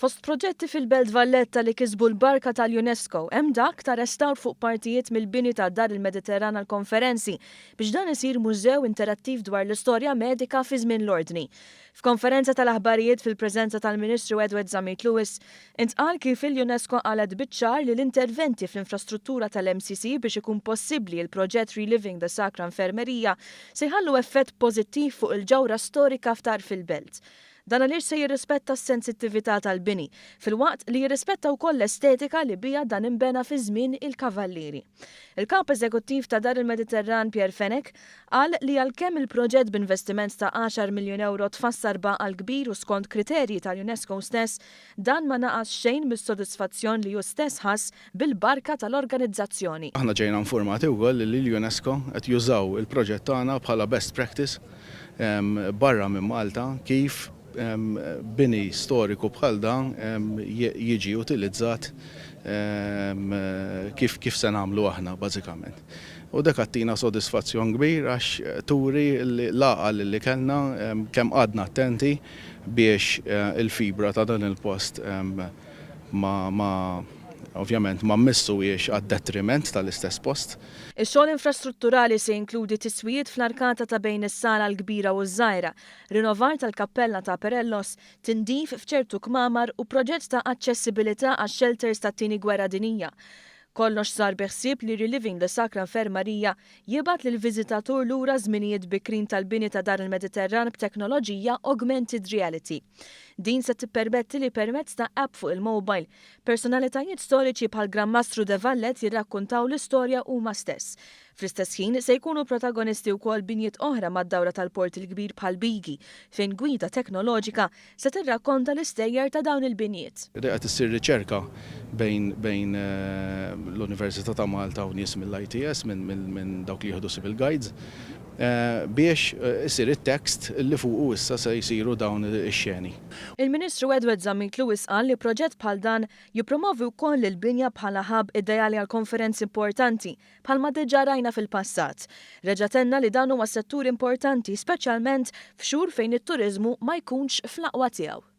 Fost proġetti fil-Belt Valletta li kisbu l-barka tal-UNESCO hemm dak ta' restawr fuq partijiet mill-bini ta' Dar il-Mediterran għall-Konferenzi biex dan isir mużew interattiv dwar l-istorja medika fi żmien l-Ordni. F'konferenza tal-aħbarijiet fil-preżenza tal-Ministru Edward Zammit Lewis, intqal kif il-UNESCO qalet biċ-ċar li l-interventi fl-infrastruttura tal-MCC biex ikun possibbli l-proġett Reliving the Sacra Infermeria se jħallu effett pożittiv fuq il-ġawhra storika f'tarf il-belt. Dan għaliex se jirrispetta s-sensittività tal-bini, filwaqt li jirrispetta wkoll l-estetika li biha dan inbena fi żmien il-Kavallieri. Il-Kap Eżekuttiv ta' Dar il-Mediterran Pierre Fenech qal li għalkemm il-proġett b'investiment ta' għaxar miljun ewro tfassar b'għaqal kbir u skont kriterji tal-UNESCO stess, dan ma naqas xejn mis-sodisfazzjon li hu stess ħass bil-barka tal-organizzazzjoni. Aħna ġejna infurmati wkoll li l-UNESCO qed jużaw il-proġett tagħna bħala best practice barra minn Malta kif bini storiku bħal dan jiġi utilizzat kif kif se nagħmlu aħna bażikament. U dak għattina sodisfazzjon kbir għax turi l-għaqal li kellna kemm qgħadna attenti biex il-fibra ta' dan il-post ma ma ovvjament ma mmissuhiex għad-detriment tal-istess post. Ix-xogħol infrastrutturali se jinkludi tiswijiet fl-arkata ta' bejn is-sala l-kbira u ż-żgħira, rinnovar tal-kappella ta' Perellos, tindif f'ċertu kmamar u proġett ta' aċċessibilità għax-xelters tat-Tieni Gwerra Dinjija. Kollox sar bi ħsieb li Reliving the Sacra Infermaria jibgħat lill-viżitatur lura żminijiet bikrin tal-bini ta' Dar il-Mediterran b'teknoloġija augmented reality. Din se tippermetti li permezz ta' app fuq il-mobile, Personalitajiet storiċi bħal Gran Mastru de Vallet jirrakkuntaw l-istorja huma stess. Fl-istess ħin, se jkunu protagonisti wkoll binjiet oħra mad-dawra tal-Port il-Kbir bħal Bigi, fejn gwida teknoloġika se tirrakkonta l-istejjer ta' dawn il-binjiet. Qed issir riċerka bejn bejn l-Università ta' Malta u nies mill-ITS, minn dawk li jieħdu ħsieb il-guides, biex isir it-text li fuqu issa se jsiru dawn ix-xeni. Il-Ministru Edward Zammit Lewis qal li proġett bħal dan jippromovi wkoll lill-binja bħala hub ideali għal konferenzi importanti, bħalma diġà rajna fil-passat. Reġa' tenna li dan huwa settur importanti speċjalment f'xhur fejn it-turiżmu ma jkunx fl-aqwa tiegħu.